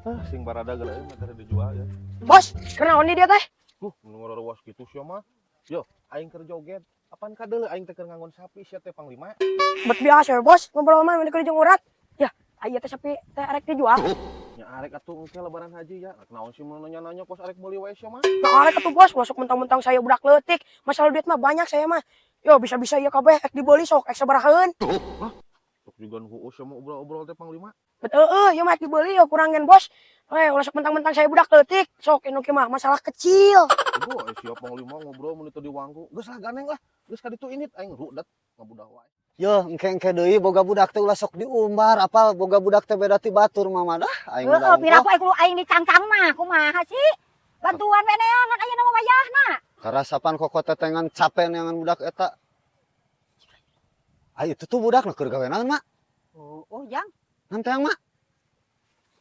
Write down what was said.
Ah, sing barada geuleuh mah teh dijual ya. Bos, kunaon di dieu teh? Nu ruas kitu sia mah. Yo, aing keur joget. Apaan kadeuleu aing teh keur ngangon sapi sia teh, Panglima? Bet biasa ya, Bos, ngobrol mah keur jeung urat. Ya, aya teh sapi teh arek dijual. Nya arek atuh engke Lebaran haji ya. Naon sih mun nanya-nanya kos arek meuli wae sia mah? Nah, arek atuh, Bos, masuk mentang-mentang saya budak leutik. Masalah duit mah banyak saya mah. Yo, bisa-bisa ieu kabeh ek dibeli, sok ek sabarahaeun. Sok juga nu huus sia mah obrol-obrol teh, Panglima. Bet heueuh, ieu mah ek dibeli yo kurangin, Bos. Eh, ulah sok mentang-mentang saya budak leutik. Sok anu kieu mah masalah kecil. Aduh, eh siap Panglima ngobrol mun teu diwangku. Geus lah, ganeng lah. Geus ka ditu init aing rudet ngabudak wae. Yo, engke-engke deui boga budak teh ulah sok diumbar, apal boga budak teh beda ti batur mama dah. Aing Heeh, udah piraku kudu aing dicangcang mah, kumaha sih? Bantuan we neangan ayeuna mah wayahna. Karasapan koko tetengan capek neangan budak eta. Ah, itu tuh budak nu keur gawe naon, Mak? Oh, jang. Nanti yang, Mak.